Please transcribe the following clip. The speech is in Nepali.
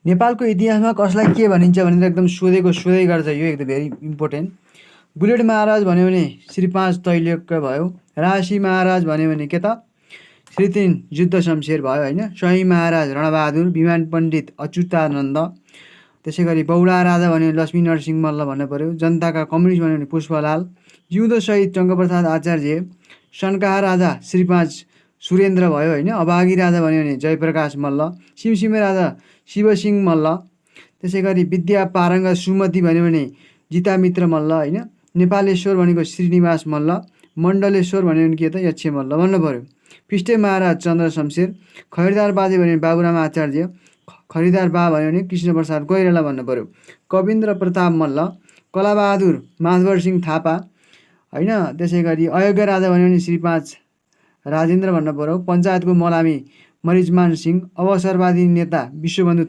नेपालको इतिहासमा कसलाई के भनिन्छ भनेर एकदम सोधै गर्छ। यो एकदम भेरी इम्पोर्टेन्ट। बुलेट महाराज भन्यो भने श्री 5 तैलक्य भयो। राशी महाराज भन्यो भने के त श्री 3 युद्ध शमशेर भयो होइन। स्वामी महाराज रणबहादुर, विमान पण्डित अच्युतानन्द, त्यसै गरी बौला राजा भन्यो भने लक्ष्मी नरसिंह मल्ल भन्नु पर्यो। जनताका कम्युनिस्ट भन्यो भने पुष्पलाल, जिउँदो शहीद टङ्कप्रसाद आचार्य, सनकाहा राजा श्री 5 सुरेन्द्र भयो होइन। अभागी राजा भन्यो भने जयप्रकाश मल्ल, सिमसिमे राजा शिवसिंह मल्ल, त्यसै गरी विद्या पारङ्ग सुमति भन्यो भने जितामित्र मल्ल होइन। नेपालेश्वर भनेको श्रीनिवास मल्ल, मण्डलेश्वर भन्यो भने के त यक्ष मल्ल भन्नु पर्यो। फिस्टे महाराज चन्द्र शमशेर, खरिदार बाजे भन्यो भने बाबुराम आचार्य, खरिदार बा भन्यो भने कृष्णप्रसाद कोइराला भन्नु पर्यो। कविन्द्र प्रताप मल्ल, कलाबहादुर माधवर सिंह थापा होइन। त्यसै गरी अयोग्य राजा भन्यो भने श्री 5 राजेन्द्र भन्नु पर्यो। पञ्चायतको मलामी मरिचमान सिंह, अवसरवादी नेता विश्वबन्धु